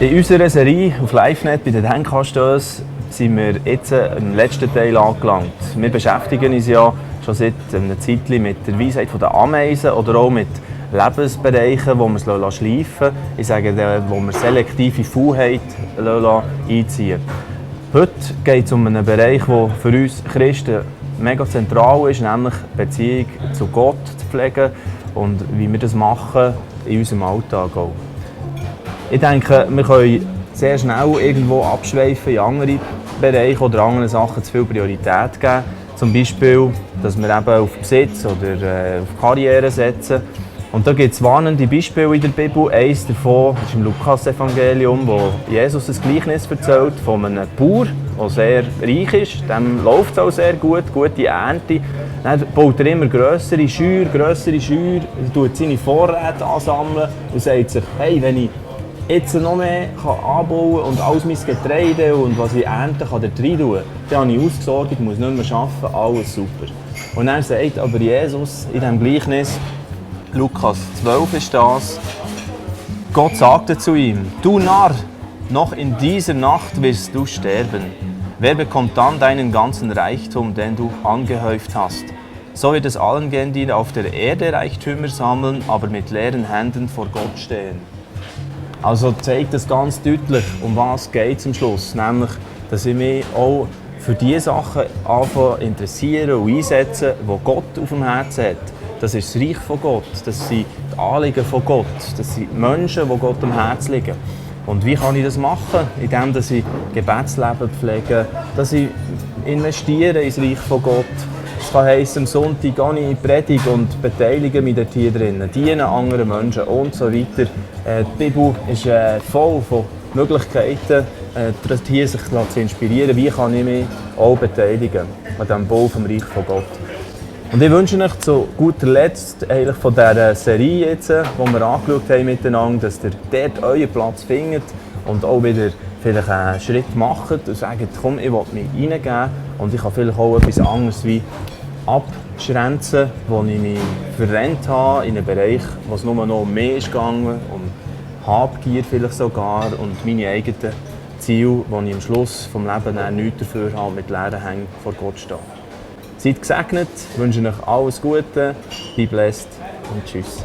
In unserer Serie auf LiveNet bei den Denkanstößen sind wir jetzt im letzten Teil angelangt. Wir beschäftigen uns ja schon seit einer Zeit mit der Weisheit der Ameisen oder auch mit Lebensbereichen, wo wir es schleifen lassen. Ich sage, wo wir selektive Faulheit einziehen. Heute geht es um einen Bereich, der für uns Christen mega zentral ist, nämlich die Beziehung zu Gott zu pflegen und wie wir das machen in unserem Alltag auch. Ich denke, wir können sehr schnell irgendwo abschweifen in andere Bereiche oder anderen Sachen zu viel Priorität geben. Zum Beispiel, dass wir eben auf Besitz oder auf Karriere setzen. Und da gibt es warnende Beispiele in der Bibel. Eines davon ist im Lukas-Evangelium, wo Jesus ein Gleichnis erzählt von einem Bauer, der sehr reich ist. Dem läuft es auch sehr gut, gute Ernte. Dann baut er immer grössere Scheuer, tut seine Vorräte ansammeln und sagt sich, hey, wenn ich jetzt noch mehr anbauen und alles mein Getreide und was ich ernte kann dort rein tun, dann habe ich ausgesorgt, muss nicht mehr arbeiten, alles super. Und dann sagt aber Jesus in diesem Gleichnis, Lukas 12 ist das, Gott sagte zu ihm, du Narr, noch in dieser Nacht wirst du sterben. Wer bekommt dann deinen ganzen Reichtum, den du angehäuft hast? So wird es allen gehen, die auf der Erde Reichtümer sammeln, aber mit leeren Händen vor Gott stehen. Also zeigt das ganz deutlich, um was geht es am Schluss. Nämlich, dass ich mich auch für die Sachen interessieren und einsetzen, die Gott auf dem Herzen hat. Das ist das Reich von Gott, das sind die Anliegen von Gott, das sind die Menschen, die Gott am Herzen liegen. Und wie kann ich das machen? Indem ich Gebetsleben pflege, dass ich investiere ins Reich von Gott. Das kann heissen, am Sonntag gehe ich in die Predigt und beteilige mich dort hier drin, diene anderen Menschen und so weiter. Die Bibel ist voll von Möglichkeiten, hier sich zu inspirieren. Wie kann ich mich auch beteiligen an diesem Bau vom Reich von Gott? Und ich wünsche euch zu guter Letzt eigentlich von dieser Serie, jetzt, die wir angeschaut haben miteinander, dass ihr dort euren Platz findet und auch wieder vielleicht einen Schritt macht und sagt, komm, ich will mich reingeben und ich kann vielleicht auch etwas anderes wie abschränzen, wo ich mich verrennt habe in einem Bereich, wo es nur noch um mich ist gegangen, um Habgier vielleicht sogar und meine eigenen Ziele, wo ich am Schluss des Lebens nichts dafür habe, mit leeren Händen vor Gott stehe. Seid gesegnet, wünsche euch alles Gute, be blessed und tschüss.